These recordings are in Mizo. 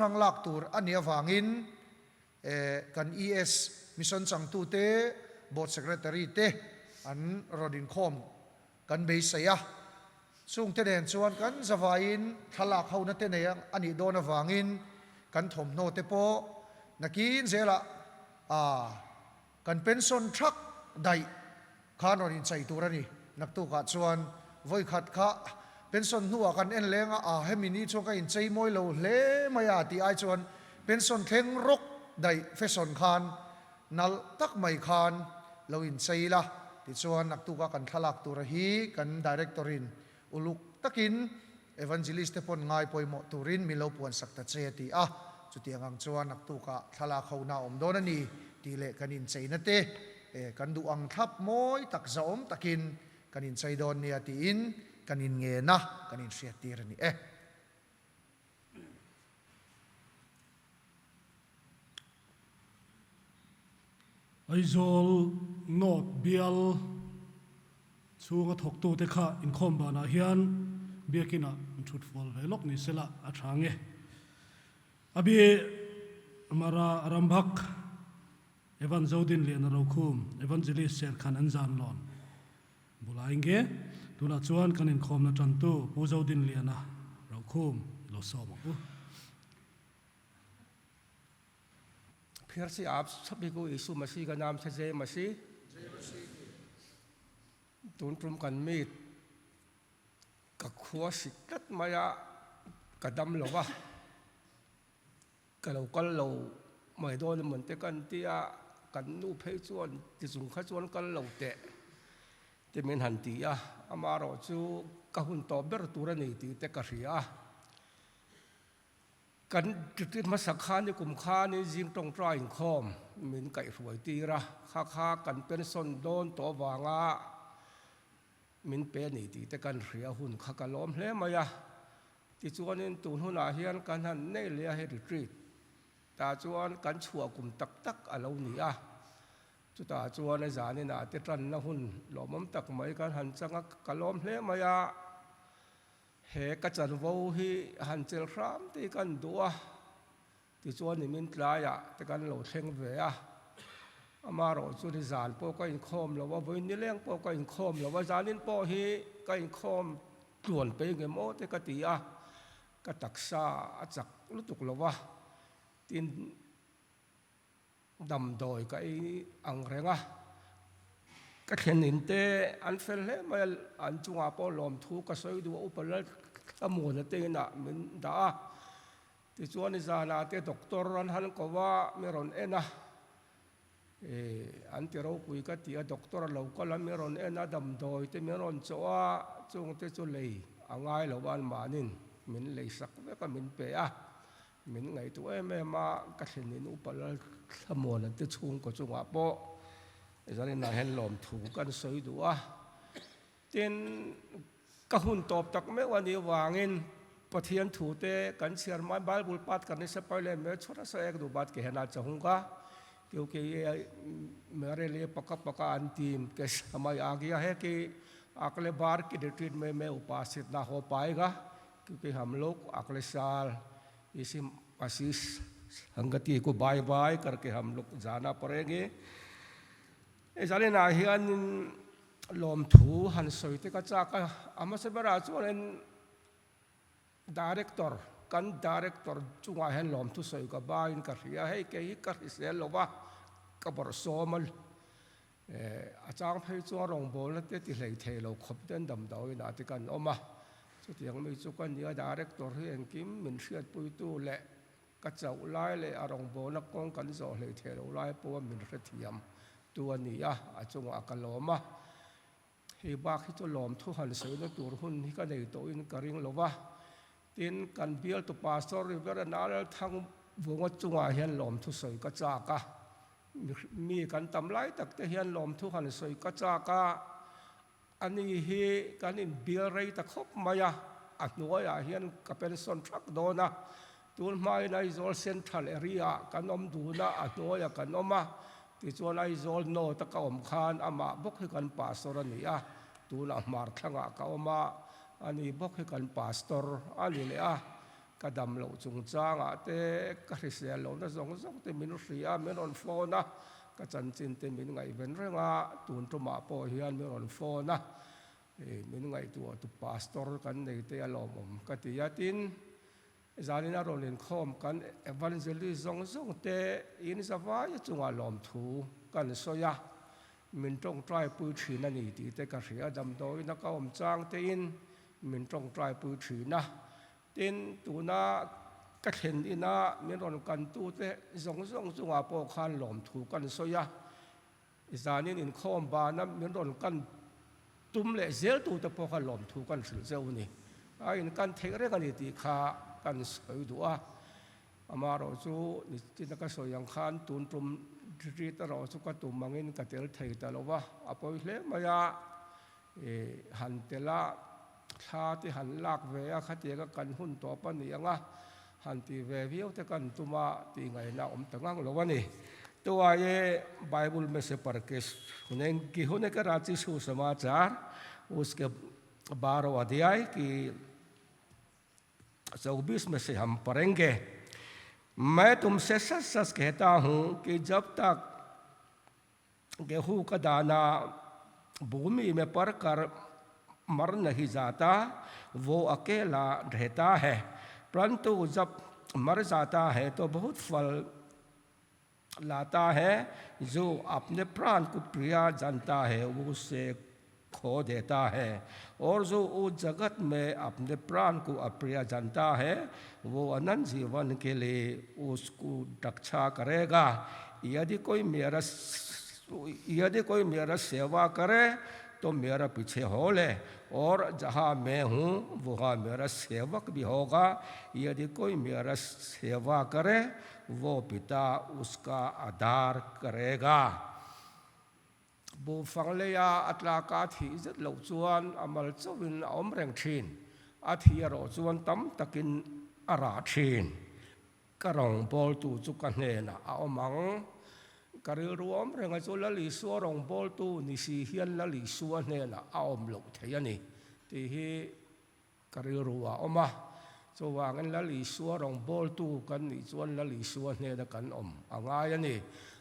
hrang lak tur a nih avangin kan ES Mission changtute, Board Secretary te an rawn inkhawm kan beisei a. Chungte nen chuan kan zavaiin thlalak hona te nei a nih dawn avangin kan thawmhnaw te pawh nakin zelah Kan pension thak daih khan rawn inchei tur a ni. Naktukah chuan vawi khat kha pension hnuah kan en leng a, aa hemi ni chuan ka inchei mawi lo hle mai a tih ai chuan pension thleng rawk daih fashion khan nalh tak mai khan lo inchei la tichuan naktukah kan thlalak tura hi kan director-in Uluk takin Evangelist te pawn ngai pawimawh turin min lo puansak ta che a ti a, chutiang ang chuan naktukah thlalak hona a awm dawn a ni tih leh kan incheina te kan duh ang thlap mawi tak zahawm takin kan inchei dawn nia tiin kan inngen a, kan inhriattir a ni e. Aizawl North bial chhunga thawktute kha inkhawm banah hian biakinah an thut fual ve lawk ni sela a tha nge. Abi Mara Rambhak Evan Zodin Liana Rokhum Evangelist Serkhan an zan lawn Bulai nge tunah chuan kan inkhawmna tantu Pu Zodin Liana Rokhum i lo sawm ang u. फिर से आप सभी को यीशु मसीह का नाम से जय मसीह। Tun tum kan mi ka khua sik tlat mai a, ka dam lo va, ka lo kal lo mai dawn emaw te kan tia, kan nu phei chuan ti chung kha chuan kal lo teh te min han ti a, amaherawhchu ka hun tawp ber tur a ni tih te ka hria a. Kan ṭiṭi hmasa khan i kum khan i zing tawngtai inkhawm min kaihhruai tir a, kha kha kan pension dawn tawh avanga min pe a ni tih te kan hria hun kha ka lawm hle mai a. Tichuanin tun hunah hian kan han nei leh a, he retreat tah chuan kan chhuah kum tak tak a lo ni a. Chutah chuan a zaninah te ṭanna hun lawmawm tak mai kan han chang a, ka lawm hle mai a. He ka chanvo hi han chelh hram tih kan duh a, tichuan nimin tlaiah te kan lo thleng ve a. Amaherawh chu ni zan pawh ka inkhawm lo a, vawiin nileng pawh ka inkhawm lo a, zanin pawh hi ka inkhawm tluan pei nge maw te ka ti a, ka taksa a chak lutuk lo a, tin Damdawi ka ei ang reng a, ka thlen in te an fel hle mai a, an chungah pawh lawmthu ka sawi duh a, upa lal thlamuana te inah min dah a, tichuan i zanah te doctor an han ko a, mi rawn en a, ih an ti ropui ka ti a, doctor a lo kal a, mi rawn en a, damdawi te min rawn chawh a, chungte chu lei a ngai lo a, anmahnin min lei sak vek a, min pe a. Min ngaihtuah em em a, ka thlenin Upa Lalthlamuana te chhungkaw chungah pawh zaninah hian lawmthu kan sawi duh a. Tin, ka hun tawp tak meuh a nih avangin Pathian thu te kan chhiar hmain Bible path kan nisa paile me chhawt a sawi ek duh bat ke hian a chahung a, kyunki ye mere liye paka paka antim ke samay aa gaya hai ki agle baar ki retreat mein main upasthit na ho payega. Kyunki hum log agle saal isi ashish sangati ko bye bye karke hum log jana padenge. Hei zanin ah hianin lawmthu han sawi te ka chak a, a hmasa berah chuanin director kan director chungah hian lawmthu sawi ka bain ka hria, hei kei hi ka hrisel lo va, ka bawrhsawm a A chang phei chuan rawngbawlna te ti hlei thei lo khawp ten damdawiin ah te kan awm a, chutiang mi chu ka nia director hi engkim min hriatpuitu leh ka chauh lai leh a rawngbawlna kawng kan zawh hlei thei lo lai pawha min hrethiam tu a ni a, a chungah ka lawm a. Hei bak hi chu lawmthu han sawina tur hun hi ka nei tawhin ka ring lo va, tin kan bialtu pastor Reverend Lalthang Vunga chungah hian lawmthu sawi ka chak a. Mi kan tam lai tak te hian lawmthu han sawi ka chak a, ani hi kan inbial rei ta khawp mai a, a hnuaiah hian ka pension thak dawn a, tun hmain Aizawl Central area ah kan awm dun a, a hnuaiah kan awm a, tichuan Aizawl North a ka awm khan amah bawk hi kan pastor a ni a, tunah Hmarthlangah ka awm a, ani bawk hi kan pastor a ni leh a. Ka dam loh chungchangah te, ka hrisel lohna zawng zawng te min hria a, min rawn phone a, ka chanchin te min ngaihven reng a, tun tumah pawh hian min rawn phone a, min ngaihtuah tu pastor kan nei te a lawmawm ka ti a. Tin, zanin a rawn inkhawm kan evangelist zawng zawng te in zavaia chungah lawmthu kan sawi a, min tawngtaipui thin a ni tih te ka hria, damdawiin a ka awm chang tein min tawngtaipui thin a. Tin, tuna ka thlen ina min rawn kantute zawng zawng chungah pawh khan lawmthu kan sawi a, zanin inkhawm bana min rawn kan tum leh zel tute pawh kha lawmthu kan hrilh zeuh a ni. A inkan theih reng a ni tih kha kan sawi duh a. Amaherawh chu nichina ka sawi ang khan tun tum retreat erawh chu ka tum angin ka tel thei ta lo va, a pawi hle mai a. Han tel a, thla te han lak ve a, khatianga kan hun tawp a ni ang a, han ti ve viau te kan tum a tih ngaihna a awm ta ngang lo a ni. Tuaye Bible me se par ke huneng ki hune ke Ranchi susamachar uske baro adhyay ki 24 में से हम पढ़ेंगे। मैं तुमसे सच सच कहता हूँ कि जब तक गेहूं का दाना भूमि में पड़कर मर नहीं जाता वो अकेला रहता है, परंतु जब मर जाता है तो बहुत फल लाता है। जो अपने प्राण को प्रिय जानता है वो उसे खो देता है, और जो उस जगत में अपने प्राण को अप्रिय जानता है वो अनंत जीवन के लिए उसको रक्षा करेगा। यदि कोई मेरा सेवा करे तो मेरा पीछे हो ले, और जहाँ मैं हूँ वहाँ मेरा सेवक भी होगा। यदि कोई मेरा सेवा करे वो पिता उसका आधार करेगा। Buhfang leia a tlaka a thih zet loh chuan a mal chauhin a awm reng thin. A thih erawh chuan tam takin a rah thin. Ka rawngbawltu chu ka hnenah a awm ang. Ka rilru awm reng a chu Lal Isua rawngbawltu ni si hian Lal Isua hnenah a awm loh thei a ni tih hi ka rilru a awm a. Chuvangin Lal Isua rawngbawltu kan nih chuan Lal Isua hnena kan awm a ngai a ni.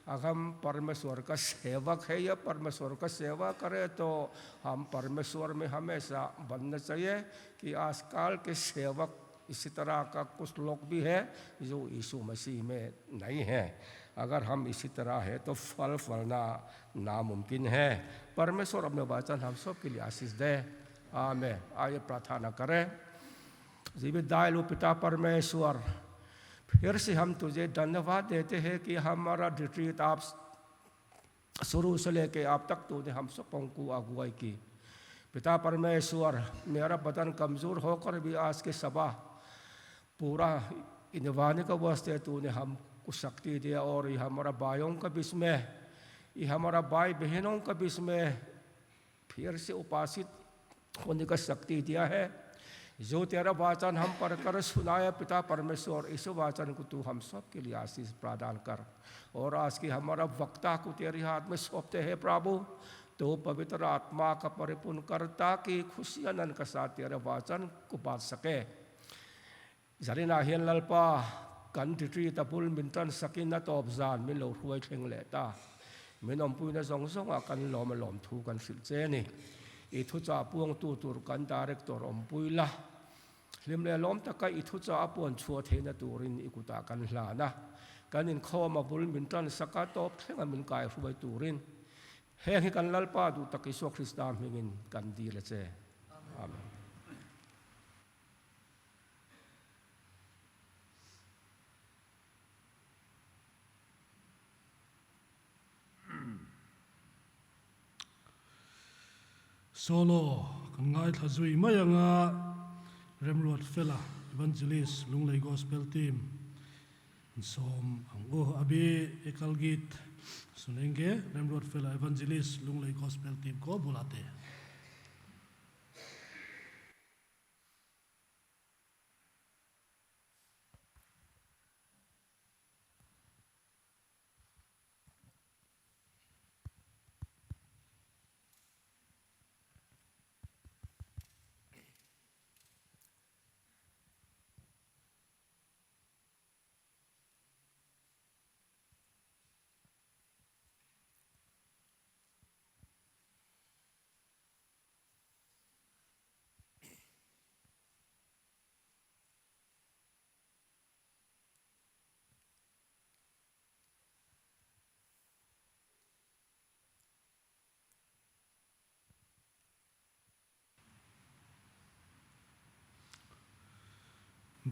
Agham Parmeswar ka sevak hei a, Parmeswar ka seva ka re tawh. Ham Parmeswar mi hamesha banna chaih e ki aajkal ke sevak isi tarah ka kuch log bhi hai jo Yishu Masih mein nahi hai. Agar hum isi tarah hai to phal phalna namumkin hai. Parmeswar apne vachan hum sab ke liye aashish de. Amen. Aaiye prarthana kare. जीवित दयालु पिता परमेश्वर, फिर से हम तुझे धन्यवाद देते हैं कि हमारा रिट्रीट आप शुरू से लेके आप तक तूने हम सबों को अगुवाई की। पिता परमेश्वर, मेरा बदन कमज़ोर होकर भी आज के सभा पूरा निभाने का वास्ते तूने हमको शक्ति दिया, और ये हमारा भाइयों का बीच में, ये हमारा भाई बहनों का बीच में फिर से उपासित होने का शक्ति दिया है। जो तेरा वचन हम पर कर सुनाया पिता परमेश्वर, इस वचन को तू हम सब के लिए आशीष प्रदान कर, और आज की हमारा वक्ता को तेरे हाथ में सौंपते हैं प्रभु, तो पवित्र आत्मा का परिपूर्ण कर ताकि खुशी आनंद के साथ तेरे वचन को बांट सके। Zarina hian Lalpa kan retreat a bul min tan sakin a tawp zan min lo hruai thleng leh ta. Min awmpuina zawng zawngah kan lawm a lawm thu kan hrilh che a ni. I thuchah puangtu tur kan director awmpui la. Hlim leh lawm taka i thuchah a puan chhuah theihna turin i kutah kan hlan a. Kan inkhawm a bul min tan saka tawp thlenga min kai hruai turin heng hi kan Lalpa duh tak Isua Krista hmingin kan dil a che. Amen. Solo kan ngaithla zui mai anga Remruat Fela Evangelist Lunglei Gospel Team an sawm ang u. Abi Ekalgit Sunenge Remruat Fela Evangelist Lunglei Gospel Team ko bulah te.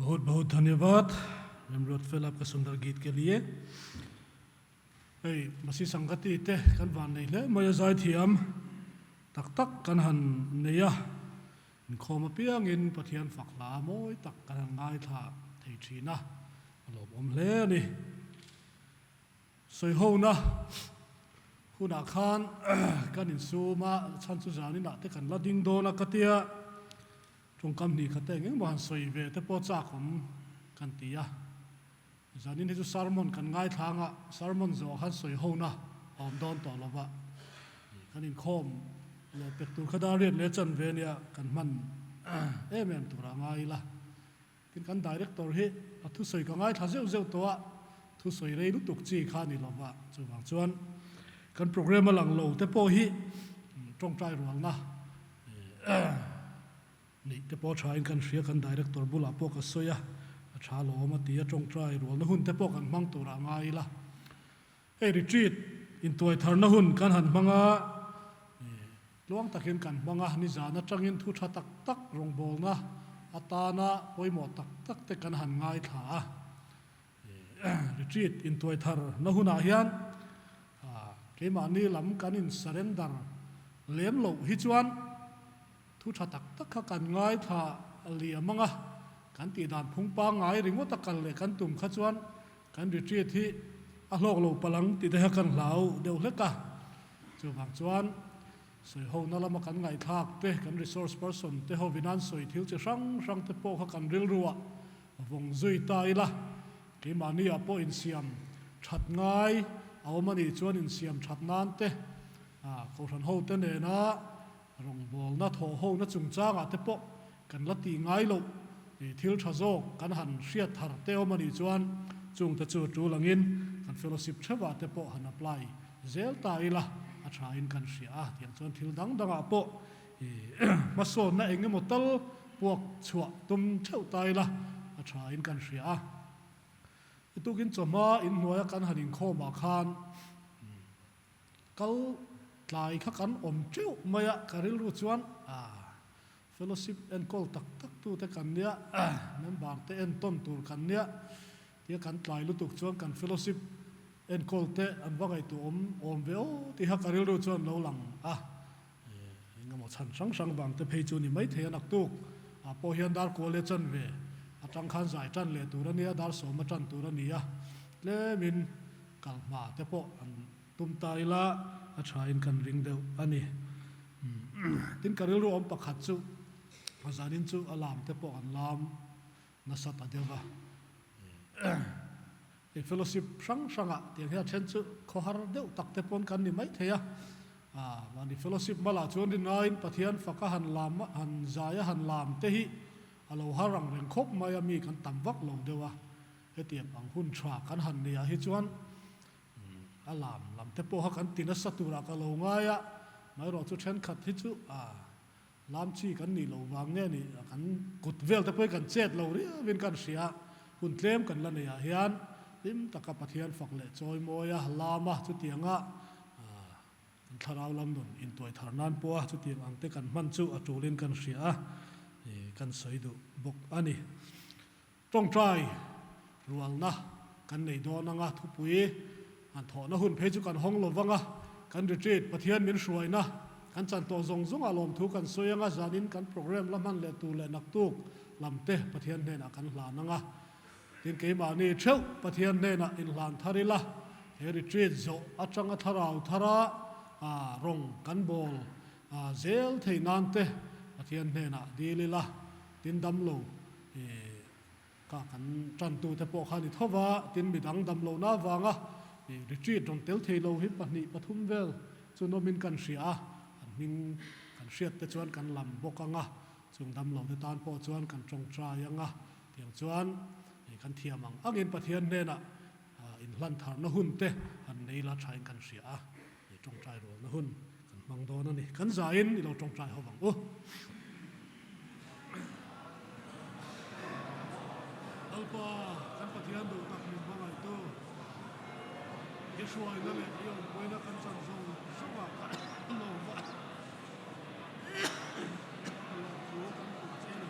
बहुत बहुत धन्यवाद Remruat Fel आपका सुंदर गीत के लिए। Hei Masi Sangati te kan van nei hle mai a zaithiam tak tak kan han nei a, inkhawm apiangin Pathian fak hla mawi tak kan han ngaithla thei thin a, a lawmawm hle a ni. Sawihona hunah khan kan insum a, chhan chu zaninah te kan la ding dawn a ka tia, tawngkam hnih khat eng engemaw han sawi ve te pawh chak awm kan ti a. Zanin hi chu sermon kan ngaithlang a, sermon zawh khan sawihona a awm dawn tawh lo va, kan inkhawm leh pek tur kha dar riat leh chanve nia kan hman em em turah ngai ila. Tin, kan director hi a thusawi ka ngaithla zeuh zeuh tawh a, thusawi rei lutuk chi kha a ni lo va, chuvang chuan kan programme a lang lo te pawh hi tawngtai rualna neih te pawh a thain kan hria, kan director bulah pawh ka sawi a, a tha lawm a ti a, tawngtai rualna hun te pawh kan hmang turah ngai ila. Hei retreat intuai tharna hun kan han hmang a, tluang takin kan hmang a, nizan atangin thu tha tak tak rawngbawlna atana pawimawh tak tak te kan han ngaithla a. Retreat intuai tharna hunah hian keimahni lam kan in surrender lem loh hi chuan thu tha tak tak kha kan ngaithla liam ang a, kan tihdan phung pangngai ringawt a kal leh kan tum kha chuan Kan retreat hi a hlawk lo palh ang tih te kha kan hlau deuh hlek a, chuvang chuan sawihona lama kan ngaihthlak te, kan resource person te hovin an sawi thil chi hrang hrang te pawh kha kan rilruah vawng zui ta ila, keimahni ah pawh insiam that ngai a awm a nih chuan insiam that nan te, kohhran ho te nena Rawngbawlna thawhhona chungchangah te pawh kan la tih ngai loh thil tha zawk kan han hriat thar te awm a nih chuan chungte chu tul angin kan fellowship theuhah te pawh han apply zel ta ila a thain kan hria a, tiang chuan thil dang dangah pawh hmasawnna eng emaw tal puak chhuah tum theuh ta ila a thain kan hria a. Tukin chawhma inhnuaia kan han inkhawmah khan Kal tlai kha kan awm teuh mai a, ka rilru chuan fellowship enkawl tak tak tute kan nia, member te entawn tur kan nia tia kan tlai lutuk chuan kan fellowship enkawl te an va ngaihtuah awm awm ve aw tih kha ka rilru chuan lo lang a, engemaw chhan hrang hrang vang te phei chu ni maithei a naktuk ah pawh hian dar kual leh chanve atang khan zai tan leh tur a nia, dar sawm a tan tur a ni a, tlemin kal hma te pawh an Tum ta ila a thain kan ring deuh a ni. Tin, ka rilru awm pakhat chu a zanin chu a lam te pawh an lam nasa ta deuh a. Hei fellowship hrang hrangah tiang hian a then chu khawhar deuh tak te pawn kan ni maithei a. Mahni fellowship malah chuan rin ngaiin Pathian faka han lam han zai a han lam te hi a lo har ang reng khawp mai a, mi kan tam vak lo deuh a. Hetiang ang hun tha kan han neih ah hi chuan A lam lam te pawh kha kan ti nasa turah ka lo ngai a, amaherawh chu thenkhat hi chu a lam chi kan nih loh vang nge ni kan kut vel te pawh hi kan chet lo riauin kan hria a, hun tlem kan la neih ah hian hlim taka Pathian fak leh chawi mawi a lam a, chutianga kan thlarau lam nun intuai thar nan pawha chutiang ang te kan hman chu a tulin kan hria a, kan sawi duh bawk a ni. Tawngtai rualna kan nei dawn anga thupui han thawhna hun phei chu kan hawng lo vang a, kan retreat Pathian min hruaina kan chan tawh zawng zawngah lawmthu kan sawi anga zanin kan program la hman leh tur leh naktuk lam te Pathian hnenah kan hlan anga tin keimahni theuh Pathian hnenah inhlan thar ila he retreat zawh atanga thlarau thara rawng kan bawl zel theih nan te Pathian hnenah dil ila tin damlo Ih ka kan tantute pawh kha ni tho va, tin midang dam lohna avanga ih retreat rawn tel thei lo hi pahnih pathum vel chu nawmin kan hria a, an hming kan hriat te chuan kan lam bawk ang a, chung dam lo te tan pawh chuan kan tawngtai ang a, tiang chuan ih kan thiam ang angin Pathian hnenah inhlan tharna hun te han nei la thain kan hria a, ih tawngtai rualna hun kan hmang dawn a ni. Kan zain i lo tawngtai ho vang u. Lalpa, kan Pathian duh tak min hmangaihtu, i hruaina leh i awmpuina kan chan zawng zawng ah kan lawm a, lawmthu kan pum che a ni.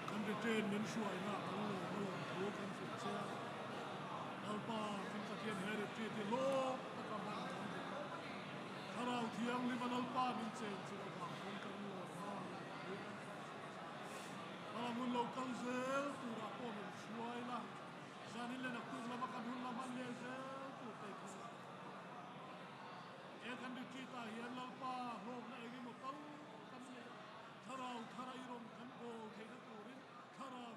Kan return min. Min hruaina kan lawm a lawm thu kan hrilh che a. Lalpa kan Pathian he retreat hi hlawk taka hman kan duh a. Thlarau Thianghlim a Lalpa min chen chilh avang pawn kan lawm a lawm thu kan hrilh che a. Hmalam hun lo kal zel turah pawh min hruai la, zanin leh naktuk lama kan hun la hman leh zel tur te kha a. He kan retreat ah hian Lalpa hlawkna eng emaw tal kan neih a, Thlarau thar a i rawn kan bawl theihna turin Thlarau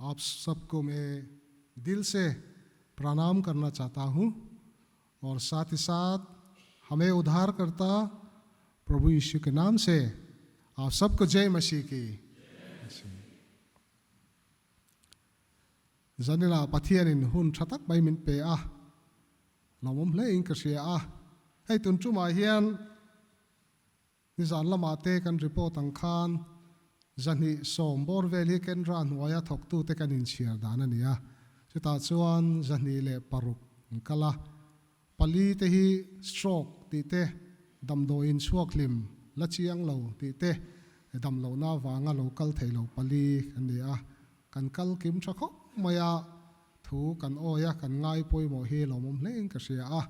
आप सबको मैं दिल से प्रणाम करना चाहता हूँ और साथ ही साथ हमें उद्धार करता प्रभु यीशु के नाम से आप सबको जय मसीह की। Zanila Pathianin hun tha tak mai min pe a, lawmawm hle in ka hria a. Hei tun tumah hian Nizan lamah te kan report ang khan zahnih sawm bawr vel hi Kendra hnuaia thawktute kan inchhiar dan a ni a, chutah chuan 206 an kal a, pali te hi stroke tih te, damdawiin chhuak hlim la chiang lo tih te, damlohna avanga lo kal thei lo pali an ni a, kan kal kim tha khawp mai a, thu kan awi a, kan ngai pawimawh hi lawmawm hlein ka hria a,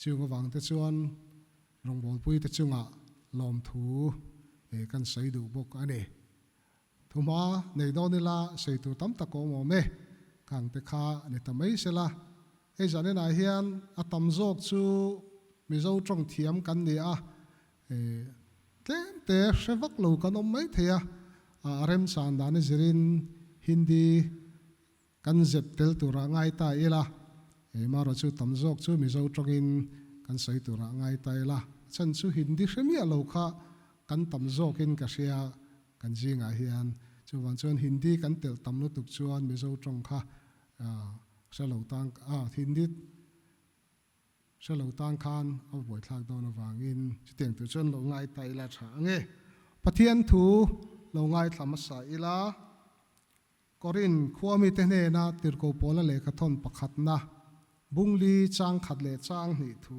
chung avangte chuan Rawngbawlpuite chungah lawmthu kan sawi duh bawk a ni. Thuhma nei dawn ila sawi tur tam tak a awm awm e, kangte kha ni ta mai sela. Hei zaninah hian a tam zawk chu Mizo tawng thiam kan ni a, tlemte hre vak lo kan awm mai thei a, a remchan dan i zirin Hindi Kan zep tel turah ngai ta ila, Hei chu tam zawk chu Mizo tawngin kan sawi turah ngai ta ila, a chhan chu Hindi hre miah lo kha kan tam zawkin ka hria kan zingah hian. Chuvang chuan Hindi kan telh tam lutuk chuan Mizo tawng kha hre lo tang Hindi hre lo tang khan a buaithlak dawn avangin chutiang tur chuan lo ngai ta ila tha ange. Pathian thu lo ngaithla hmasa ila. Korin khua mite hnena tirhkoh pawla lehkha thawn pakhatna, bungli chang khat leh chang hnih thu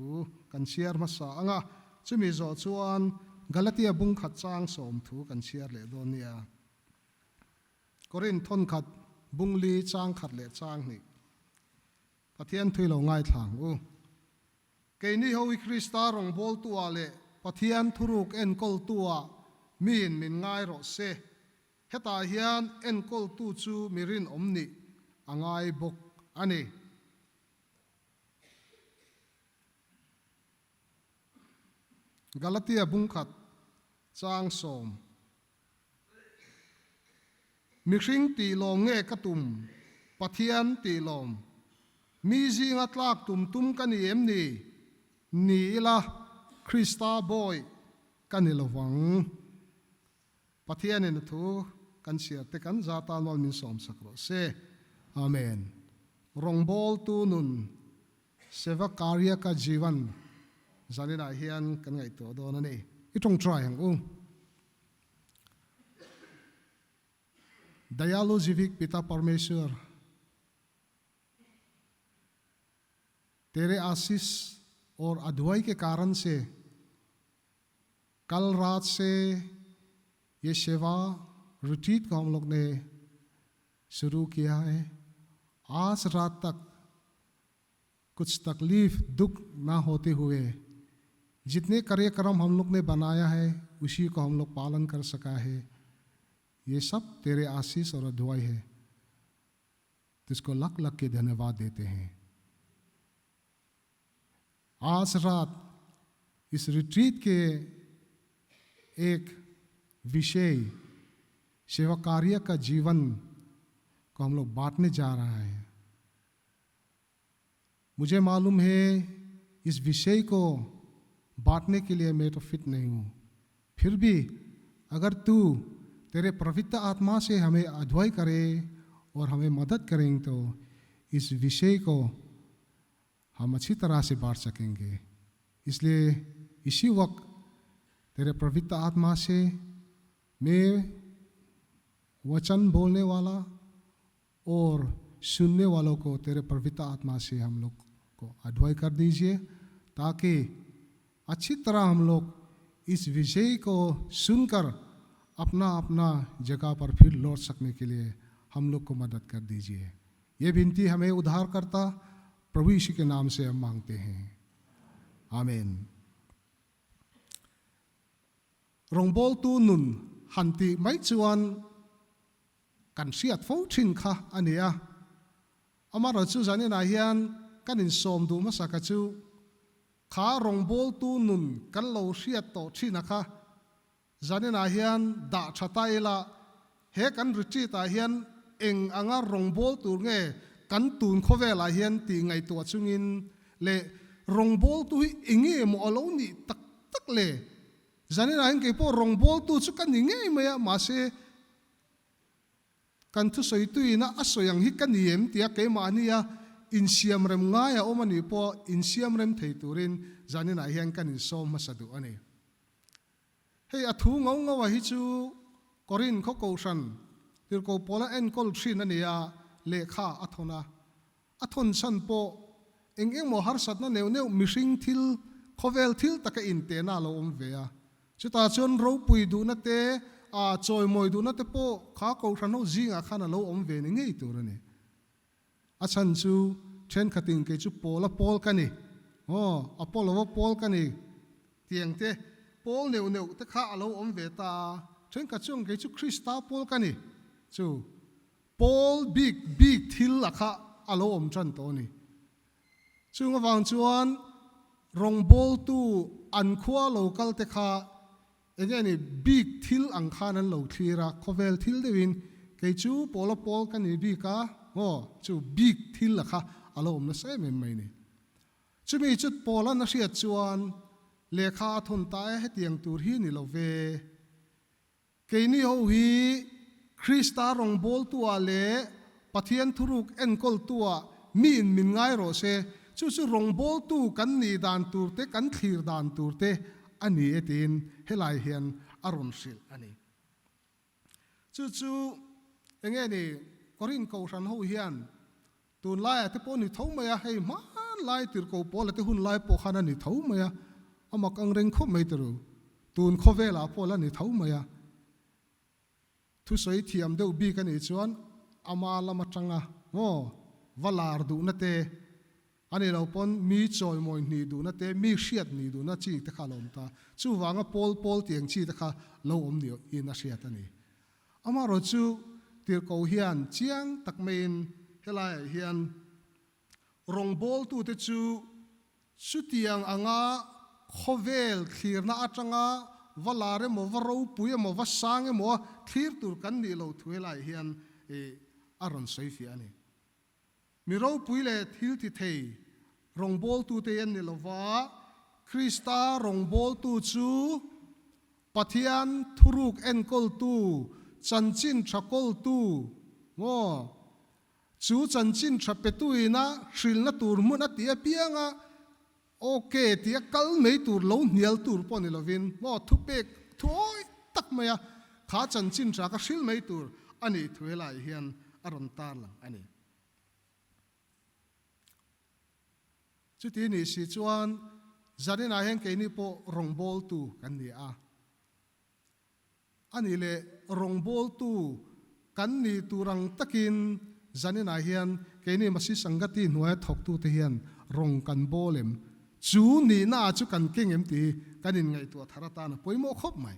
kan chhiar hmasa ang a. Chumi zawh chuan Galatia bung khat chang 30 kan chhiar leh dawn nia. Korinth thawnkhat bung li chang khat leh chang hnih. Pathian thui lo ngaithla ang u. Keini ho hi Krista rawngbawltu-ah leh Pathian thuruk enkawltu-ah miin min ngai rawh se. Hetah hian enkawltu chu mi rinawm nih a ngai bawk a ni. Galatia bungkhat chang 10. Mihring tih lawm nge ka tum? Pathian tih lawm. Mi zinga tlak tum tum ka ni em ni? Ni ila, Krista bawi ka ni lo vang. Pathianin a thu kan chhiar te kan za tan rual min sawmsak rawh se. Amen. Rawngbawltu nun Seva Karya Ka Jeevan zaninah hian kan ngaihtuah dawn a ni. I tawngtai ang u. Dayalu Jivik Pita Parmeshwar, Tere Ashish aur Adhuai ke karan se kal raat se ye seva retreat ko hum log ne shuru kiya hai. Aaj raat tak kuch takleef dukh na hote hue jitne karyakram hum log ne banaya hai usi ko hum log palan kar saka hai. Ye sab tere ashish aur adhuai hai. Tujhko lakh lakh ke dhanyavaad dete hain. Aaj raat is retreat ke ek vishay seva karya ka jeevan ko hum log baantne ja raha hai. Mujhe malum hai is vishay ko baantne ke liye main to fit nahin hoon. Phir bhi agar tu tere pavitra aatma se hamein adhuai kare aur hamein madad karenge to is vishay ko hum achhi tarah se baant sakenge. Isliye isi waqt tere pavitra aatma se main vachan bolne wala aur sunne walon ko tere pavitra aatma se hum log ko adhuai kar dijiye taaki achhi tarah hum log is vishay ko sunkar apna apna jagah par phir laut sakne ke liye hum log ko madad kar dijiye. Ye vinti hamein udhaarkarta Prabhu Yishu ke naam se hum maangte hain. Amen. Rawngbawltu nun han tih mai chuan kan hriat fo thin kha a ni a. Amaherawhchu zaninah hian kan insawm duh hmasa ka chu kha rawngbawltu nun kan lo hriat tawh thin a kha zaninah hian dah tha ta ila he kan retreat ah hian eng anga rawngbâwl tur nge kan tun khawvelah hian tih ngaihtuah chungin leh rawngbâwltu hi enge maw a lo nih tak tak le? Zaninah hian kei pawh rawngbâwltu chu ka ni ngei mai a, mahse kan thusawi tuina a sawi ang hi ka ni em tia keimahnia insiamrem ngai a awm a nih pawh insiamrem thei turin zaninah hian kan insawm hmasa duh a ni. Hei a thu ngau ngau a hi chu Korinth khaw kohhran tirhkoh pawla enkawl thin a ni a, lehkha a thawn a. A thawn chhan pawh eng eng maw harsatna neuh neuh mihring thil, khawvel thil taka intehna a lo awm ve a. Chutah chuan ropui duhna te, a chawimawi duhna te pawh kha kohhran ho zingah khan a lo awm ve ni ngei tur a ni. A chhan chu thenkhatin kei chu Paula pawl ka ni, aw, Apollo-a pawl ka ni tiang te, pawl neuh neuh te kha a lo awm ve ta a, thenkhat chuan kei chu Krista pawl ka ni, chu pawl bik bik thil a kha a lo awm tan tawh a ni. Chung avang chuan rawngbawltu an khua lo kal te kha Enge ni bik thil ang khan an lo thlir a, khawvel thil deuhin kei chu Pawla pawl ka ni bik a, aw, chu bik thil a kha a lo awm nasa em em mai ni. Chumi chu Pawla'n a hriat chuan lehkha a thawn ta e, hetiang tur hi ni lo ve. Keini ho hi Krista rawngbawltuah leh Pathian thuruk enkawltuah miin min ngai rawh se, chu chu rawngbawltu kan nih dan tur te, kan thlir dan tur te a ni e tiin helai hian a rawn hrilh a ni. Chu chu enge ni Korinth Kohhran ho hian tunlaiah te pawh a ni tho mai a, hei hmanlai tirhkoh pawla te hunlai pawh khan a ni tho mai a. A mak ang reng khawp mai turu. Tun khawvelah pawh la ni tho mai a. Thusawi thiam deuh bik a nih chuan ama lam atanga maw va lar duhna te, a nih loh pawn mi chawimawi hnih duhna te, mi hriat nih duhna chi te kha a lo awm ta. Chuvanga pawl pawl tiang chi te kha lo awm ni in a hriat a ni. Amaherawhchu tirhkoh hian chiang tak maiin helaiah hian Rawngbawltute chu chutiang anga khawvel thlirna atanga va lar emaw, va ropui emaw, va sang emaw a thlir tur kan nih lo thu helaiah hian a rawn sawi fiah a ni. Mi ropui leh thil ti thei rawngbawltute hi an ni lova, Krista rawngbawltu chu Pathian thuruk enkawltu, chanchin tha kawltu maw? Chu chanchin tha petuina hrilhna tur hmun a ti apiang a, Ok tia kal mai tur lo hnial tur pawh ni lovin maw thupek thuawi tak mai a, kha chanchin tha ka hrilh mai tur a nih thu helaiah hian a rawn tarlang a ni. Chuti nih si chuan zaninah hian keini pawh rawngbawltu kan ni a. A nih leh rawngbawltu kan nih tur ang takin zaninah hian keini Masi Sangati hnuaia thawktute hian rawng kan bawl em? Chu nihna chu kan keng em tih hi kan inngaihtuah thar atan a pawimawh khawp mai.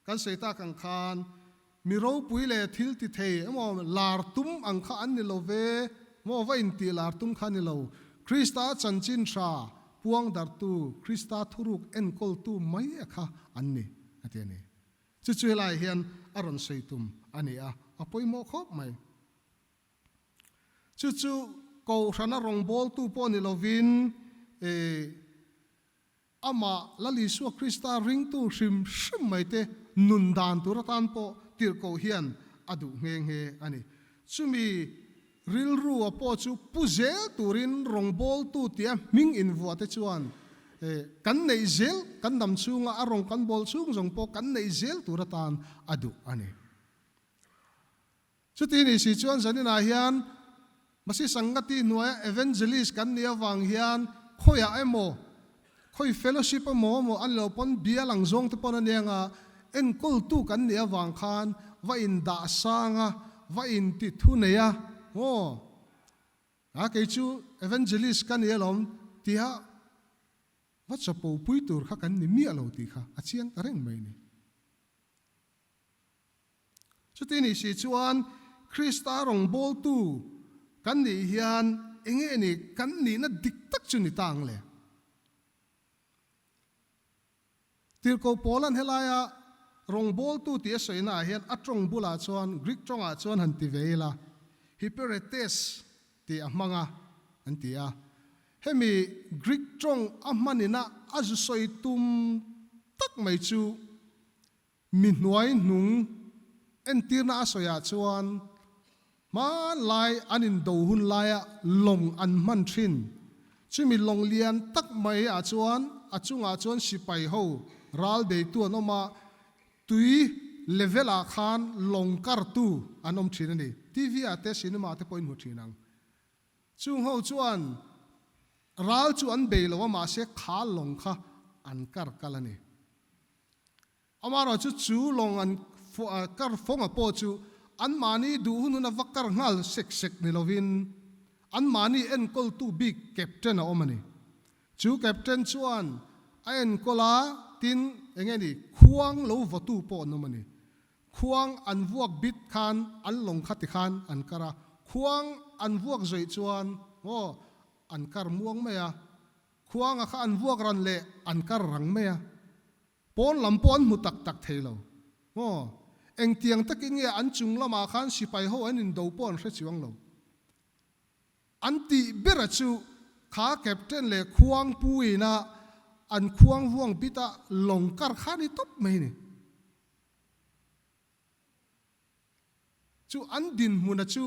Kan sawi tak ang khan mi ropui leh thil ti thei emaw lar tum ang kha an ni lo ve, maw va intih lar tum kha a ni lo. Krista chanchin tha puang darhtu, Krista thuruk enkawltu mai a kha an ni. A ti a ni. Chu chu helaiah hian a rawn sawi tum a ni a, a pawimawh khawp mai. Chu chu Kohhrana rawngbawltu pawh ni lovin eh amah Lal Isua Krista ringtu hrim hrim mai te nun dan tur atan pawh tirhkoh hian a duh nghe nghe a ni. Chumi Rilru a pawh chu pu zel turin rawngbawltu tia hming invuah te chuan kan neih zel, kan dam chhunga a rawng kan bawl chhung zawng pawh kan neih zel tur atan a duh a ni. Chuti ni si chuan zaninah hian Masi Sangati hnuaia Evangelist kan nih avang hian khawiah emaw, khawi fellowship emaw emaw an lo pawn bial ang zawng te pawn a nia nga, Enkawltu kan nih avang khan va indah sang a, va inti thu nei a, Aw, a kei chu evangelist ka ni alawm tia va chapo pui tur kha kan ni miah lo tih kha a chiang ta reng mai a ni. Chuti nih si chuan Krista rawngbawltu kan nih hian enge ni kan nihna dik tak chu ni ta ang le? Tirhkoh Paula'n helaia rawngbawltu tih a sawinaah hian a tawng bulah chuan Greek tawngah chuan han ti ve ila, Hyperetes tih a hmang a, an ti a. Hemi Greek tawng a hmanina a zu sawi tum tak mai chu mi hnuai hnung entirna a sawiah chuan hmanlai an indo hun laia lawng an hman thin. Chumi lawng lian tak mai ah chuan a chungah chuan sipai ho ral beitu an awm a, tui level ah khan lawng kartu an awm thin a ni. TV ah te cinema ah te pawh in hmu thin ang. Chung ho chuan ral chu an bei lo a mahse kha lawng kha an kar kal a ni. Amaherawhchu chu lawng an kar fawnga pawh chu anmahni duh hun hun a va kar nghal sek sek ni lovin anmahni enkawltu bik captain a awm a ni. Chu captain chuan a enkawl a, tin eng nge ni khuang lo vawtu pawh an awm a ni. Khuang an vuak bit khan an lawng kha ti khan an kar a, khuang an vuak zawih chuan aw an kar muang mai a, khuanga kha an vuak ran leh an kar rang mai a. Pawn lam pawh an hmu tak tak thei lo. Aw, engtiang takin nge an chung lamah khan sipai ho an indo pawh an hre chuang lo. An tih bera chu kha captain leh khuang puina an khuang vuang bita lawng kar kha ni tawp mai ni. Chu an dinhmuna chu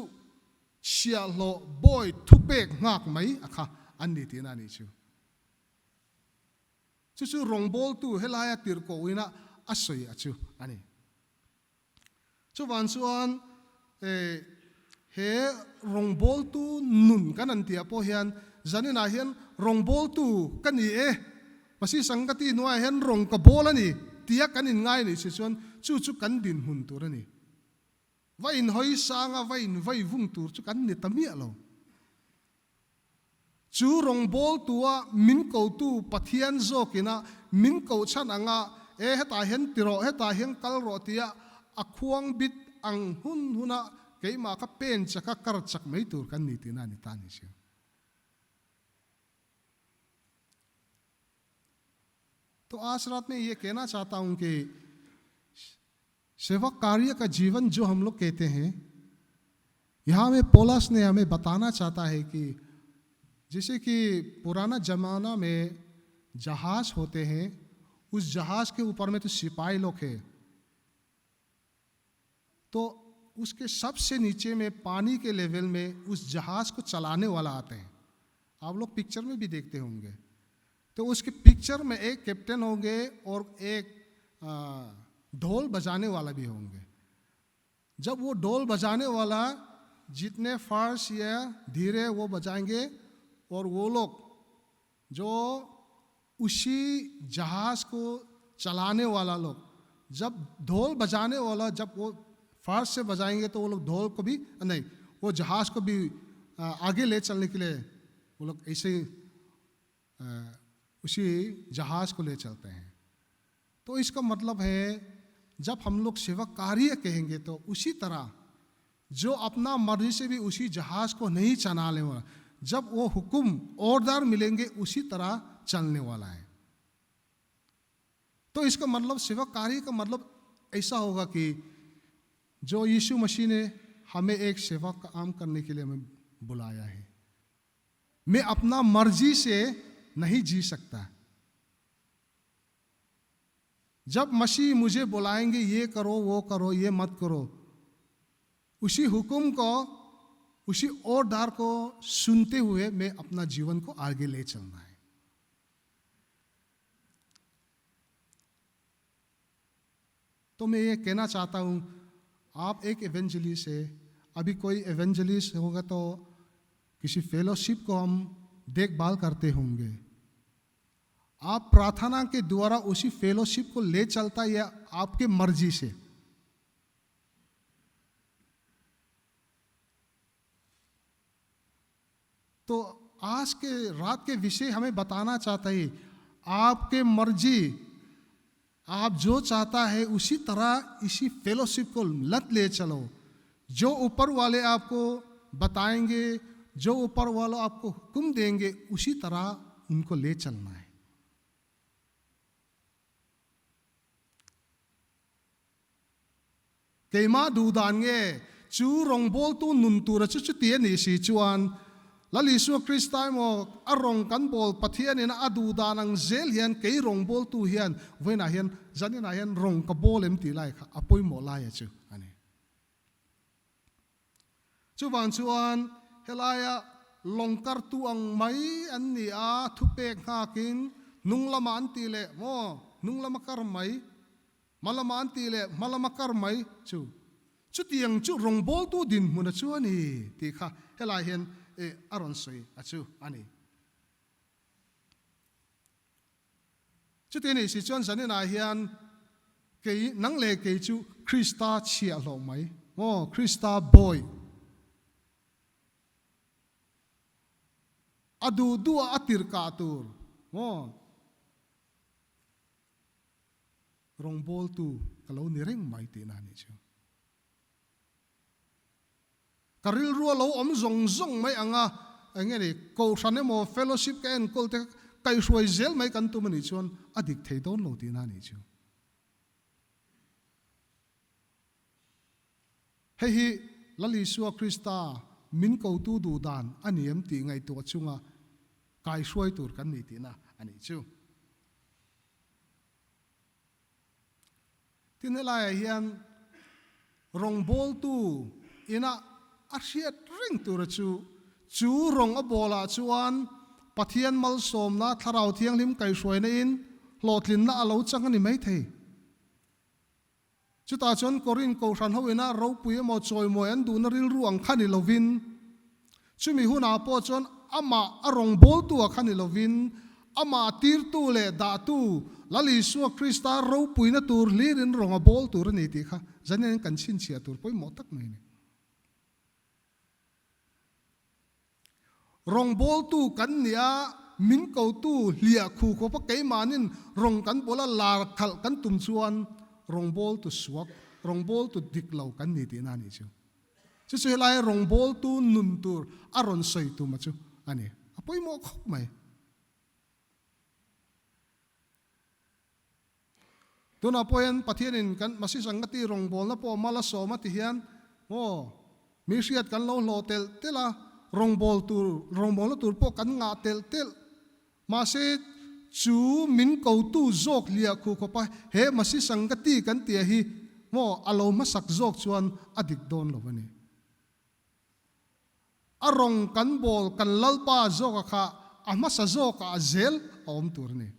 chhiahhlawh bawi thupek nghak mai a kha an ni tihna a nih chu. Chu chu rawngbawltu helaia tirhkohina a sawi a chu a ni. Chuvan chuan he rawngbawltu nun kan han tihah pawh hian zaninah hian rawngbawltu ka ni e, Masi Sangati hnuaiah hian rawng ka bawl a ni tia kan inngai anih si chuan chu chu kan dinhmun tur a ni. Va inhawi sanga va invai vung tur chu kan ni ta miah lo. Chu rawngbawltua min kotu Pathian zawkina min koh chhan anga, E hetah hian ti rawh, hetah hian kal rawh tia a khuang bit ang hun huna keimah kha pen chaka kar chak mai tur kan ni tihna a ni ta a ni chiang. To aaj raat mein ye kehna chahta hoon ki सेवा कार्य का जीवन जो हम लोग कहते हैं, यहाँ में पौलुस ने हमें बताना चाहता है कि जैसे कि पुराना जमाना में जहाज होते हैं, उस जहाज के ऊपर में तो सिपाही लोग हैं, तो उसके सबसे नीचे में पानी के लेवल में उस जहाज को चलाने वाला आते हैं। आप लोग पिक्चर में भी देखते होंगे। तो उसके पिक्चर में एक कैप्टन होंगे और एक ढोल बजाने वाला भी होंगे। जब वो ढोल बजाने वाला जितने फास्ट या धीरे वो बजाएंगे और वो लोग जो उसी जहाज को चलाने वाला लोग जब ढोल बजाने वाला जब वो फास्ट से बजाएंगे तो वो लोग ढोल को भी नहीं, वो जहाज को भी आगे ले चलने के लिए वो लोग ऐसे उसी जहाज को ले चलते हैं। तो इसका मतलब है जब हम लोग सेवा कार्य कहेंगे तो उसी तरह जो अपना मर्जी से भी उसी जहाज को नहीं चलाने वाला, जब वो हुक्म ऑर्डर मिलेंगे उसी तरह चलने वाला है। तो इसका मतलब सेवा कार्य का मतलब ऐसा होगा कि जो यीशु मसीह ने हमें एक सेवा काम करने के लिए हमें बुलाया है, मैं अपना मर्जी से नहीं जी सकता। जब मसीह मुझे बुलाएंगे ये करो वो करो ये मत करो, उसी हुक्म को उसी ऑर्डर को सुनते हुए मैं अपना जीवन को आगे ले चलना है। तो मैं ये कहना चाहता हूँ, आप एक एवेंजलिस्ट है। अभी कोई एवेंजलिस्ट होगा तो किसी फेलोशिप को हम देखभाल करते होंगे। आप प्रार्थना के द्वारा उसी फेलोशिप को ले चलता या आपके मर्जी से। तो आज के रात के विषय हमें बताना चाहता है, आपके मर्जी आप जो चाहता है उसी तरह इसी फेलोशिप को लत ले चलो। जो ऊपर वाले आपको बताएंगे, जो ऊपर वालों आपको हुक्म देंगे, उसी तरह उनको ले चलना है। Keima duhdan nge chu rawngbawltu nun tura chu chuti a nih si chuan Lal Isua Krista emaw a rawng kan bawl Pathianin a duhdan ang zel hian kei rawngbawltu hian vawiinah hian zaninah hian rawng ka bawl em tih lai kha a pawimawh lai a chu a ni. Chuvang chuan helaia lawng kartu ang mai an ni a, thupek nghakin hnung lama an tih leh maw hnung lama kar mai, hma lama an tih leh hma lama kar mai chu chutiang chu rawngbawltu dinhmun a chu a ni tih kha helai hian a rawn sawi a chu a ni. Chuti nih si chuan zaninah hian kei, nang leh kei chu Krista chhiahhlawh mai maw, Krista bawi a duh duh a a tirhkah tur maw, rawngbawltu ka lo ni reng mai tihna a nih chu. Ka rilru a lo awm zawng zawng mai ang a, eng nge ni, Kohhran emaw fellowship ka enkawl te kaihhruai zel mai kan tum a nih chuan a dik thei dawn lo tihna a nih chu. Hei hi Lal Isua Krista min kotu duh dan a ni em tih ngaihtuah chunga kaihhruai tur kan ni tihna a nih chu. Tin helaiah hian rawngbawltu ina a hriat reng tura chu, chu rawng a bawlah chuan Pathian malsawmna Thlarau Thianghlim kaihhruaina in hlawhtlinna a lo chang a ni maithei. Chutah chuan Korinth Kohhran ho ina ropui emaw chawimawi an duhna rilru ang kha ni lovin, chumi hunah pawh chuan amah a rawngbawltu ah kha ni lovin, Amah tirtu leh dahtu Lal Isua Krista ropuina tur hlirin rawng a bawl tur a ni tih kha zanin kan chhinchhiah tur pawimawh tak mai a ni. Rawngbawltu kan nih a, min kotu hliah khu khawp a keimahnin rawng kan bawl a lar khalh kan tum chuan rawngbawltu suak, rawngbawltu dik lo kan ni tihna a nih chu. Chu chu helai rawngbawltu nun tur a rawn sawi tum a chu a ni. A pawimawh khawp mai. Tunah pawh hian Pathianin kan Masi Sangati rawngbawlna pawh mal a sawm a ti hian maw mi hriat kan lo hlawh telh telh a, rawngbâwl tur rawngbawlna tur pawh kan ngah telh telh. Mahse chu min kotu zawk hliah khuh khawpa he Masi Sangati kan tia hi maw a lo hmasak zawk chuan a dik dawn lo a ni. A rawng kan bawl kan Lalpa zawka kha a hmasa zawkah a zel a awm tur a ni.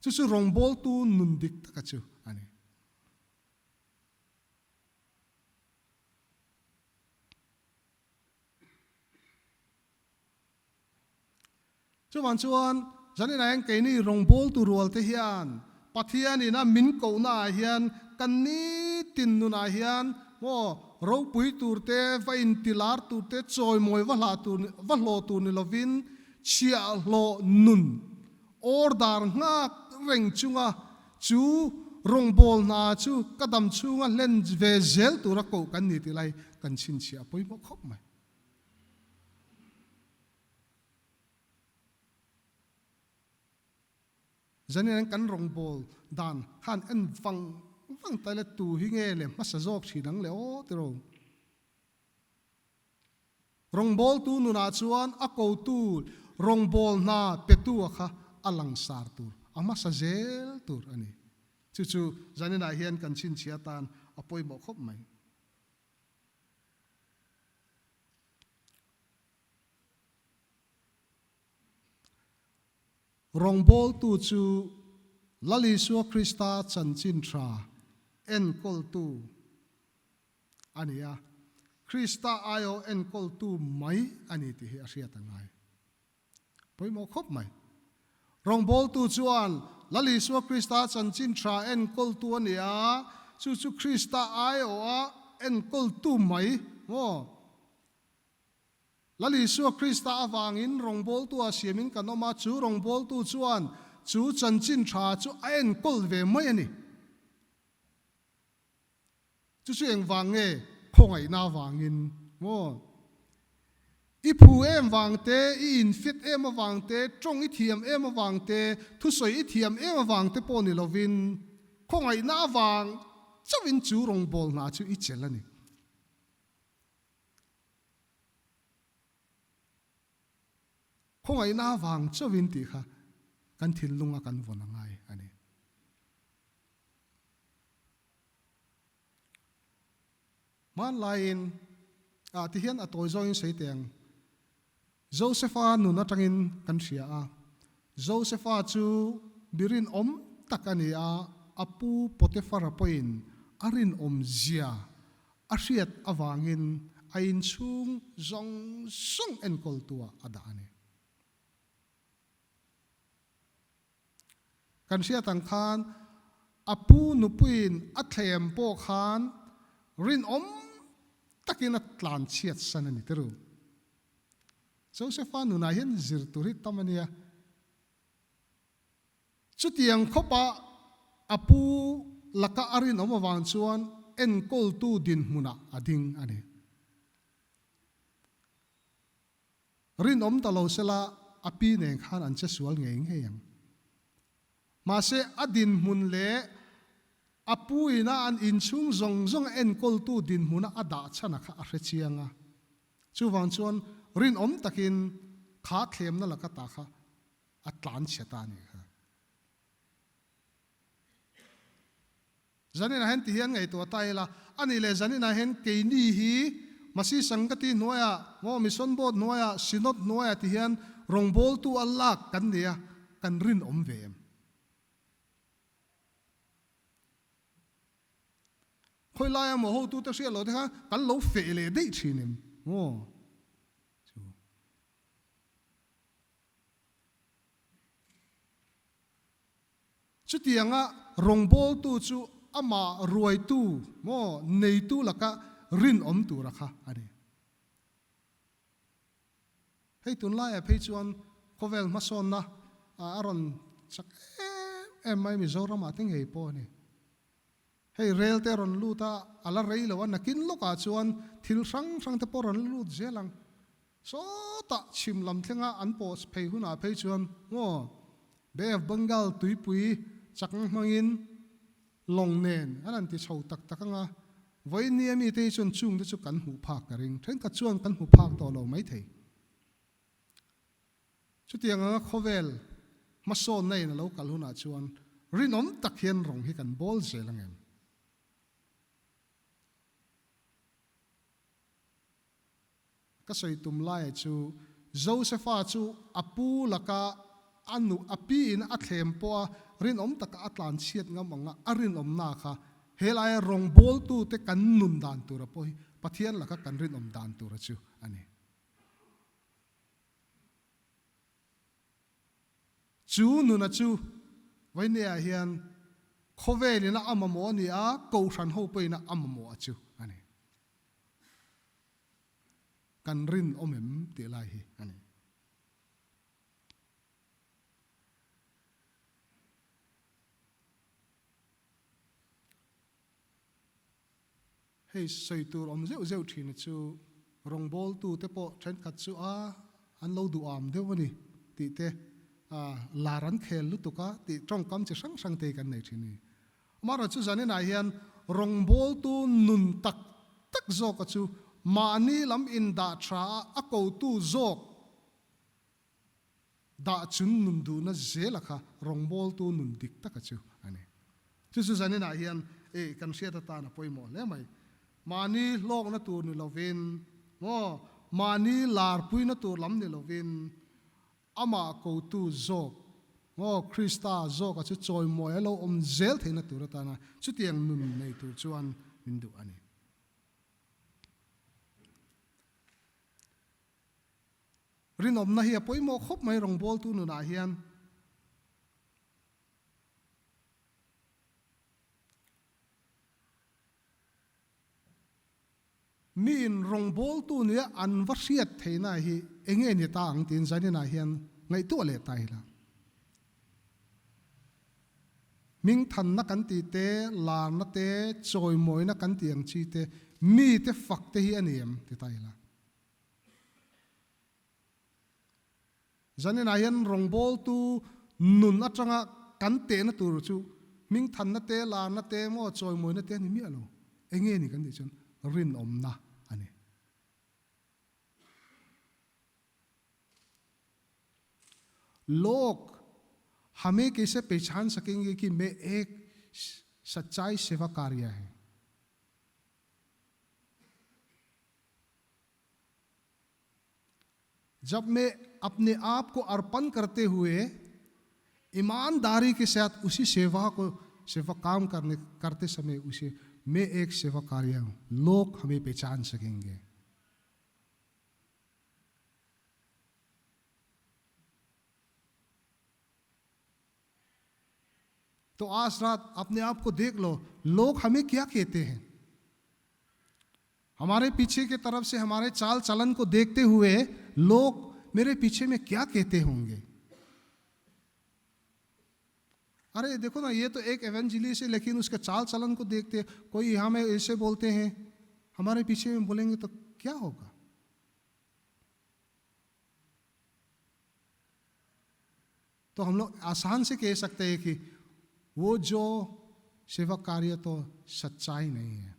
Chu chu rawngbawltu nun dik taka chu a ni. Chuvang chuan zaninah hian keini rawngbawltu rualte hian Pathianin a min kohnaah hian kan nitin nunah hian maw ropui turte, va intilar turte, chawimawi va hlah tur, va hlawh tur ni lovin chhiahhlawh nun Order nghak reng chunga chu rawngbâwl hna chu ka dam chhunga hlen ve zel tura koh kan ni tih lai kan chhinchhiah a pawimawh khawp mai. Zanin kan rawngbâwl dan khan en vang vang ta ila tu hi nge le hmasa zawk thin ang le aw tiraw. Rawngbawltu nunah chuan a kotu rawngbâwl hna petu-a kha a langsar tur, a hmasa zel tur a ni. Chu chu zaninah hian kan chhinchhiah atan a pawimawh khawp mai. Rawngbawltu chu Lal Isua Krista chanchin tha enkawltu a ni a, Krista aiawh enkawltu mai a ni tih hi a hriat a ngai. Pawimawh khawp mai. Rawngbawltu chuan Lal Isua Krista chanchin tha enkawltu a ni a, chu chu Krista aiawha enkawltu mai maw? Lal Isua Krista avangin rawngbawltu a siamin kan awm a, chu rawngbawltu chuan chu chanchin tha chu a enkawl ve mai a ni. Chu chu engvang nge khawngaihna avangin maw? I phu em vang te, i infit em avang te, tawng i thiam em avang te, thusawi i thiam em avang te pawh ni lovin khawngaihna avang chauhin chu rawngbâwl hna chu i chelh a ni. Khawngaihna avang chauhin tih kha kan thinlunga kan vawn a ngai a ni. Hmanlaiin ah ti hian a tawi zawngin sawi teh ang. Josefa nun atangin kan hria a, Josefa chu mi rinawm tak a ni a, a pu Potifara pawhin a rinawm zia a hriat avangin a inchhung zawng zawng enkawltuah a dah a ni. Kan hriat ang khan a pu nupuiin a thlem pawh khan rinawm takin a tlan chhiat san a ni tirh. Josefa nunah hian zir tur hi tam a nia. Chutiang khawpa a pu laka a rinawm avang chuan enkawltu dinhmunah a ding a ni. Rinawm ta lo sela a pi nen khan an che sual ngei ngei ang. Mahse a dinhmun leh a pu ina an inchhung zawng zawng a enkawltu dinhmuna a dah chhan a kha a hre chiang a. Chuvang chuan rinawm takin kha thlemna laka ta kha a tlan chhe ta a nih kha. Zaninah hian ti hian ngaihtuah ta ila, a nih leh zaninah hian keini hi Masi Sangati hnuaiah, maw Mission Board hnuaiah, Synod hnuaiah ti hian rawngbawltu a lak kan ni a, kan rinawm ve em? Khawi laia maw hotute hriat loh te kha kan lo feh leh daih thin em? Maw? Chu. Chutianga rawngbawltu chu amah ruaitu maw neitu laka rinawm tura kha a ni. Hei tunlaiah phei chuan khawvel hmasawnna a rawn chak em em mai Mizoramah te ngei pawh a ni. Hei rel te rawn lut a, a la rei lo a, nakin lawkah chuan thil hrang hrang te pawh rawn la lut zel ang. Sawtah chhim lam thlenga an pawh phei hunah phei chuan maw Bay of Bengal tuipui chakna hmangin lawng nen an han ti chho tak tak ang a, vawiin nia mite hi chuan chungte chu kan hmuh phak ka ring, thenkhat chuan kan hmu phak tawh lo maithei. Chutiang anga khawvel hmasawnna in a lo kal hunah chuan rinawm tak hian rawng hi kan bawl zel ang em? Ka sawi tum laia chu Josefa chu a pu laka a nu a pi in a thlem pawh a rinawm taka a tlan chhiat ngam anga a rinawmna kha helaia rawngbawltute kan nun dan tura pawh hi Pathian laka kan rinawm dan tura chu a ni. Chu nuna chu Vainea hian khawvelin a mamawh a ni a, Kohhran ho pawhin a mamawh a chu a ni. Kan rinawm em tih lai hi a ni. Hei sawi tur awm zeuh zeuh thin chu rawngbawltu te pawh thenkhat chu a an lo duham deuh a ni tih te lar an khel lutuk a tih tawngkam chi hrang hrang te hi kan nei thin a ni. Amaherawhchu chu zaninah hian rawngbawltu nun tak tak zawka chu mahni lam indah tha a a kotu zawk Dah chun nun duhna zela kha rawngbawltu nun dik taka chu a ni. Chu chu zaninah hian e kan hriat atan a pawimawh hle mai. Mahni hlawkna tur ni lovin maw, mahni larpuina tur lam ni lovin amah kotu zawk maw Krista zawka chu chawimawi a lo awm zel theihna tur atana chutiang nun nei tur chuan min duh a ni. Rinawmna hi a pawimawh khawp mai rawngbawltu nunah hian. Miin rawngbawltu nia an va hriat theihna hi eng nge ni ta ang tiin zaninah hian ngaihtuah leh ta ila. Hmingthanna kan tih te, larna te, chawimawina kan tih ang chi te, mite fak te hi a ni em ti ta ila. Zaninah hian rawngbawltu nun atanga kan tehna tur chu hmingthanna te, larna te emaw chawimawina te a ni miah lo. Enge ni kan tih chuan rinawmna a ni. Lok hame kaise pehchan sakenge ki main ek sachai seva karya hai. जब मैं अपने आप को अर्पण करते हुए ईमानदारी के साथ उसी सेवा को सेवा काम करने करते समय उसे मैं एक सेवा कार्य हूँ लोग हमें पहचान सकेंगे तो आज रात अपने आप को देख लो लोग हमें क्या कहते हैं हमारे पीछे के तरफ से हमारे चाल चलन को देखते हुए लोग मेरे पीछे में क्या कहते होंगे अरे देखो ना ये तो एक एवेंजिलिस्ट है लेकिन उसके चाल चलन को देखते कोई हमें ऐसे बोलते हैं हमारे पीछे में बोलेंगे तो क्या होगा तो हम लोग आसान से कह सकते हैं कि वो जो सेवा कार्य तो सच्चाई नहीं है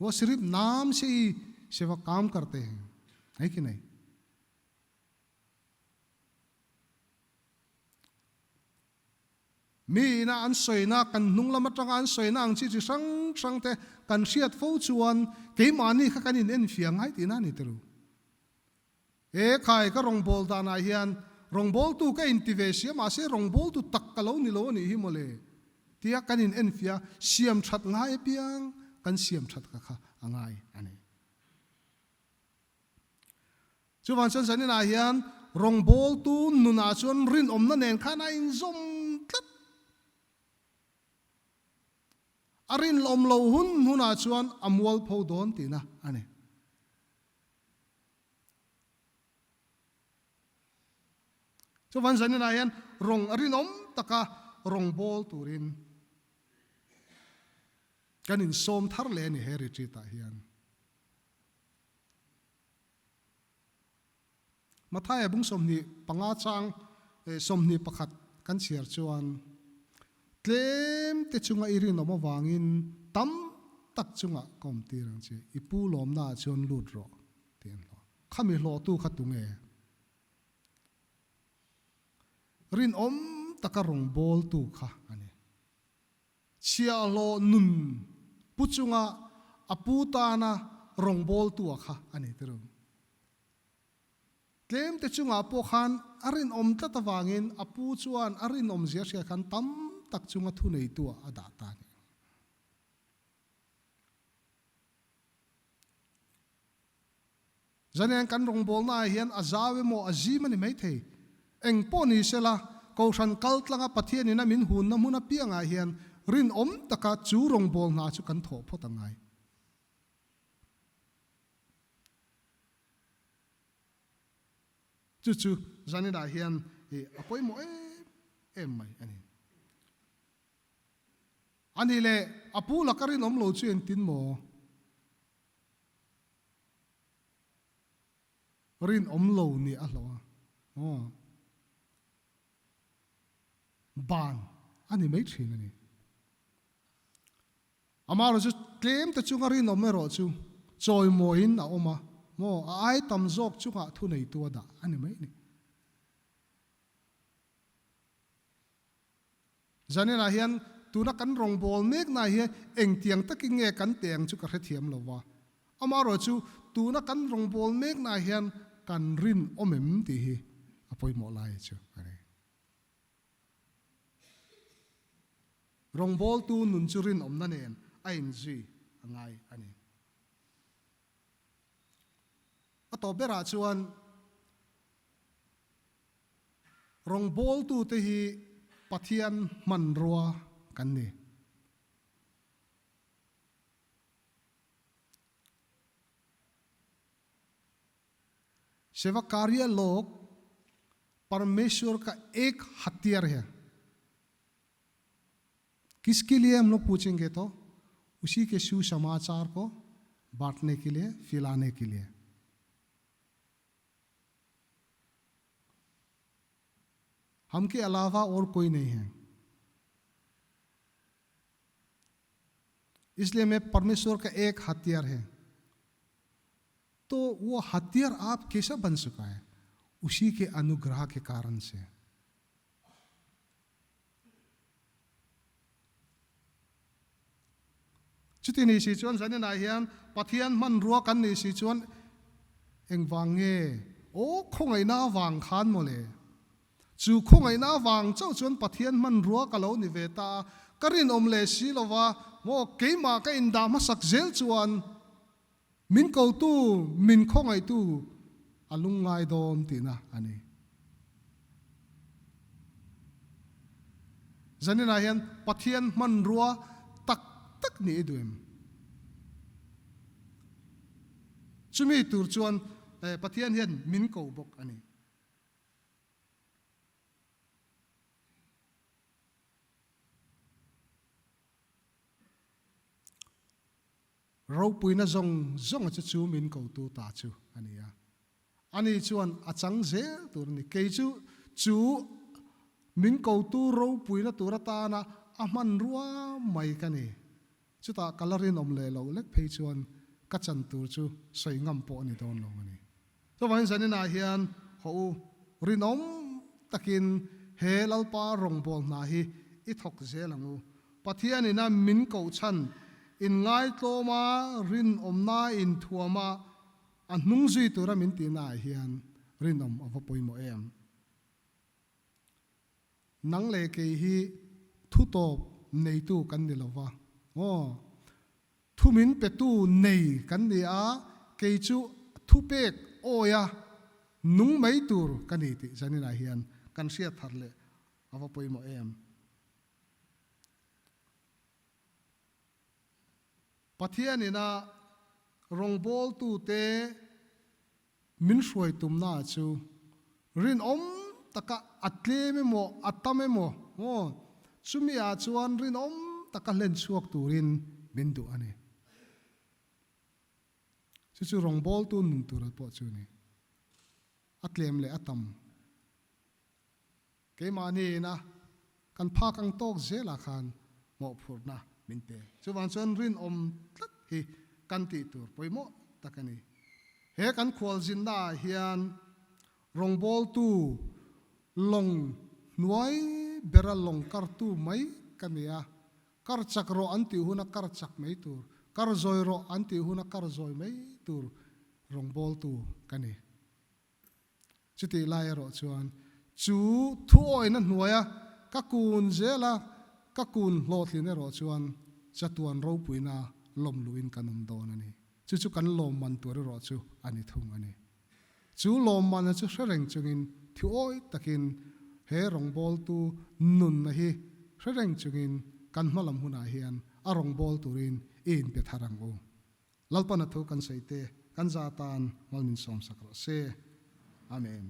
वो सिर्फ नाम से ही सेवा काम करते हैं है कि नहीं Mi ina an sawina, kan hnung lam atanga an sawina ang chi chi hrang hrang te kan hriat fo chuan keimahni kha kan in enfiah ngai tihna a ni tiro. E khai ka rawngbâwl danah hian rawngbâwltu ka inti ve sia mahse rawngbâwltu tak ka lo ni lo a nih hi mawle tia kan in enfiah siam that ngai apiang kan siam that ka kha a ngai a ni. Chuvang chuan zaninah hian rawngbâwltu nunah chuan rinawmna nen khan a inzawm tlat. A rinawm lo hun hunah chuan a mualpho dawn tihna a ni. Chuvan zaninah hian rawng a rinawm taka rawng bawl turin kan insawm thar leh a ni he retreat ah hian. Mathaia bung 25 chang 21 kan chhiar chuan, Tlem te chunga i rinawm avangin tam tak chungah ka awm tir ang che, i pu lawmnaah chuan lut rawh, tih an hlawh. Khami hlawhtu kha tunge? Rinawm taka rawngbawltu kha a ni. Chhiahhlawh nun pu chunga a pu tana rawngbawltua kha a ni tirh. Tlemte chungah pawh khan a rinawm tlat avangin a pu chuan a rinawmzia hria khan tam tak chunga thuneitua a dah ta a ni. Zanian kan rawngbawlnaah hian a zau emaw a zim a ni maithei. Eng pawh ni sela, Kohhran kal tlanga Pathianin a min hunna hmun apiangah hian rinawm taka chu rawngbâwl hna chu kan thawh phawt a ngai. Chu chu zaninah hian a pawimawh em em mai a ni. A nih leh a pu laka rinawm lo chu engtin maw? Rinawm lo nih a hlawh a, aw, ban a ni mai thin a ni. Amaherawhchu tlem te chunga rinawm erawh chu chawimawiin a awm a, maw, a ai tam zawk chungah thuneitu a dah a ni mai a ni. Zaninah hian tuna kan rawngbâwl mêkna hi engtiang takin nge kan teh ang chu ka hrethiam lo va. Amaherawhchu tuna kan rawngbâwl mêkna hian kan rinawm em tih hi a pawimawh lai chu a ni. Rawngbâwltu nun chu rinawmna nen a inzui a ngai a ni. A tawp berah chuan. Rawngbawltute hi Pathian hmanrua kan ni. Seva karya log परमेश्वर का एक हथियार है। किसके लिए हम लोग पूछेंगे तो उसी के सुसमाचार को बांटने के लिए, फैलाने के लिए। हम के अलावा और कोई नहीं है। इसलिए मैं परमेश्वर का एक हथियार है। तो वो हथियार आप कैसा बन चुका है? उसी के अनुग्रह के कारण से। Chuti ni si chuan zaninah hian Pathian hmanrua kan nih si chuan engvang nge? Aw, khawngaihna avang khan mawle. Chu khawngaihna avang chauh chuan Pathian hmanrua ka lo ni ve ta a, ka rinawm leh si lo va, maw keimah ka indah hmasak zel chuan min kotu, min khawngaihtu a lungngai dawn tihna a ni. Zaninah hian Pathian hmanrua tak tak nih i duh em? Chumi tur chuan Pathian hian min ko bawk a ni. Ropuina zawng zawnga chu chu min kotu ta chu a ni a. Ani chuan a chang zel tur a ni. Kei chu chu min kotu ropuina tur atana a hmanrua mai ka ni. Chutah ka la rinawm leh loh lek phei chuan ka chan tur chu sawi ngam pawh a ni dawn lo a ni. Chuvangin zaninah hian haw u, rinawm takin he Lalpa rawngbâwl hna hi i thawk zel ang u. Pathianina min kohchhan inngaitlawma rinawmna inthuama A hnung zui tura min tihnaah hian rinawm a va pawimawh em? Nang leh kei hi thu tawp neitu kan ni lo va, aw, thu min petu nei kan ni a, kei chu thupek awia nung mai tur ka ni tih zaninah hian kan hriat thar leh a va pawimawh em? Pathianina rawngbawltute min hruai tumna chu rinawm taka a tlem emaw a tam emaw maw chumi ah chuan rinawm taka hlen chhuak turin min duh a ni. Chu chu rawngbawltu nun tur pawh chu a ni. A tlem leh a tam. Keimahni ina kan phak ang tawk zelah khan mawhphurhna min pe. Chuvang chuan rinawm tlat hi kan tih tur pawimawh tak a ni. He kan khualzinna ah hian rawngbawltu lawng hnuai bera lawng kartu mai ka ni a, kar chak rawh an tih huna kar chak mai tur, kar zawi rawh an tih huna kar zawi mai tur rawngbawltu ka ni. Chutih lai erawh chuan chu thuawina hnuaia ka kun zela ka kun hlawhtlin erawh chuan chatuan ropuina lawm luhin kan awm dawn a ni. Chu chu kan lawmman tur erawh chu a ni thung a ni. Chu lawmmana chu hre reng chungin thuawi takin he rawngbawltu nunna hi hre reng chungin kan hmalam hunah hian a rawngbâwl turin i inpe thar ang u. Lalpana thu kan sawi te kan za tan mal min sawmsak rawh se. Amen.